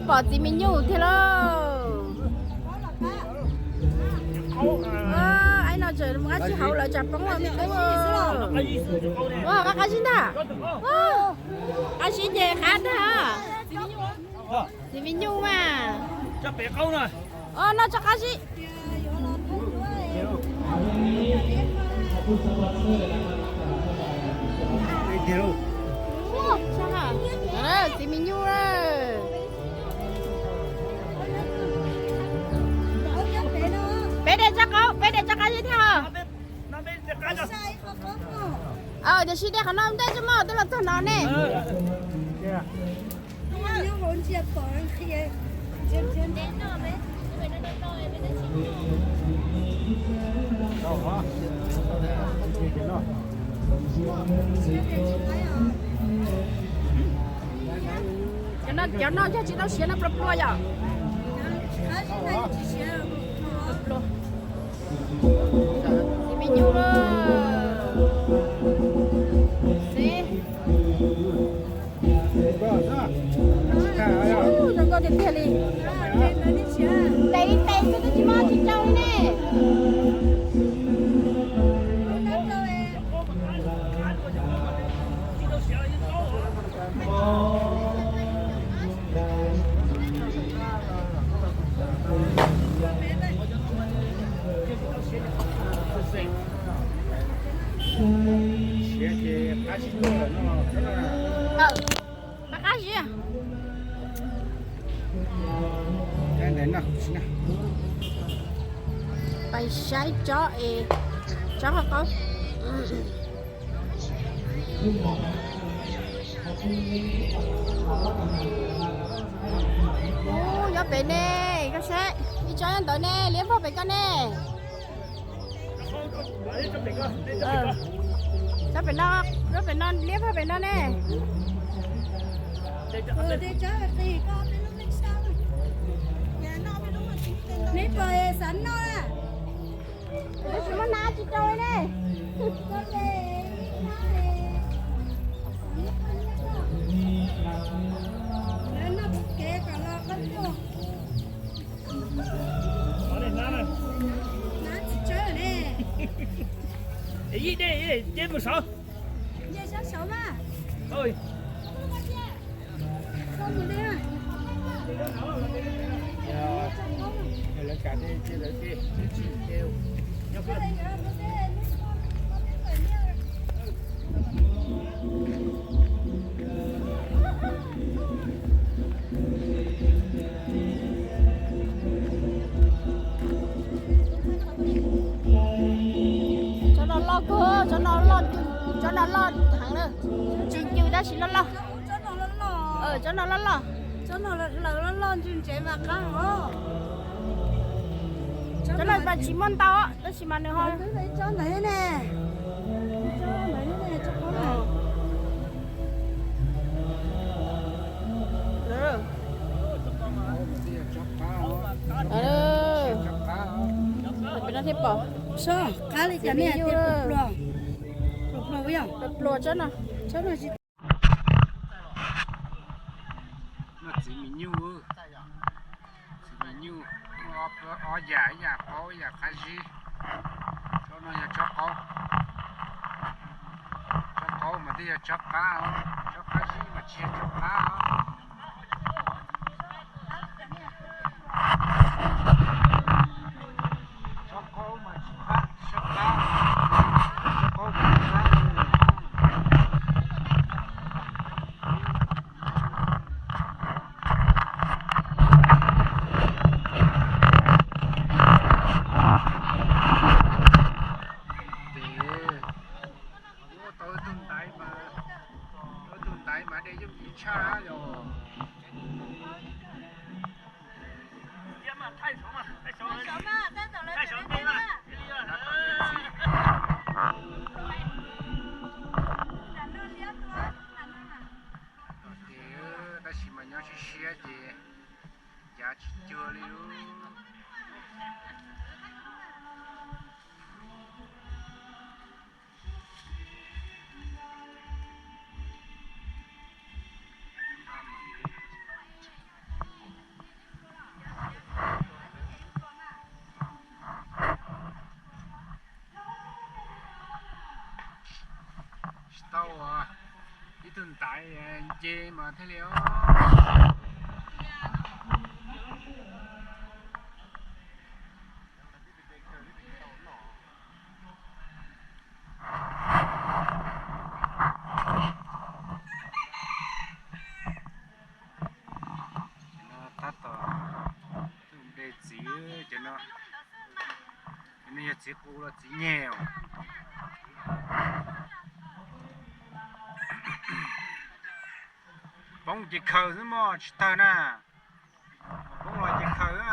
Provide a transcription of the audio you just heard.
Pom txiv me nyuj thiab lauj. Aib no tseem mus qab zib hauv lawv tsam poob me tub. Ua qab qab zib ntag. Qab zib ces qab ntag. Txiv me nyuj mas. Os, noj tso qab zib. Txiv me nyuj. Peb de tsob qaub, peb de tsob qab zib thiab os. Tiam sis de qhov no ntej tso mog, twb los txog no ne. Cov no, cov no yog tsis tau siav no pluag pluag yom. Pluag. Txiv me nyuj. Zoo nkauj tiag tiag li. Tes li tes xwb twb tsis mob tsis tsau li ne. Qab zib. Pais saib tsob es, tsob qaub qaub. Ub, nyob pem ne, koj saib, ib tsob nyob ntawd ne, liab vog pem koj ne. Tsob pem no, tsob pem no liab vog pem no ne. Neb pom xav noj na. Tab sis muab hnav tsis rau li ne. Lawv noj kev kom los qab tuaj. Hnav tsis tsawg ne. Tsob no loj kawg, tsob no loj, tsob no loj heev na. Tsis ncw tab sis loj loj. Tsob no loj loj. Tsob no mas tsis muaj ntau tab sis mas nws ho. Peb no thiaj pom. Pluag, pluag tsob no. Txiv me nyuj, txiv me nyuj, ob yam, ib yam qaub ib yam qab zib. Tsob no yog tsob qaub, tsob qaub mas twb yog tsob qab os, tsob qab zib mas tsis yog tsob qab os. Tsob qaub mas tsis qab, tsob qab, tsob qaub mas tsis qab. Ces muab tau ib tug ntaiv mas, ib tug ntaiv mas de yooj yim tshaj yom. Tab sis mas nyob siab siab ces ncav tsis cuag li lub. Tau ua ib tug ntaiv nce mas thiaj li. Tab tom tus de txiv, ces no, ces no yog txiv qus los txiv nyeg os. Poob ces khaws xwb mog, tsis tawg na. Poob los ces khaws na.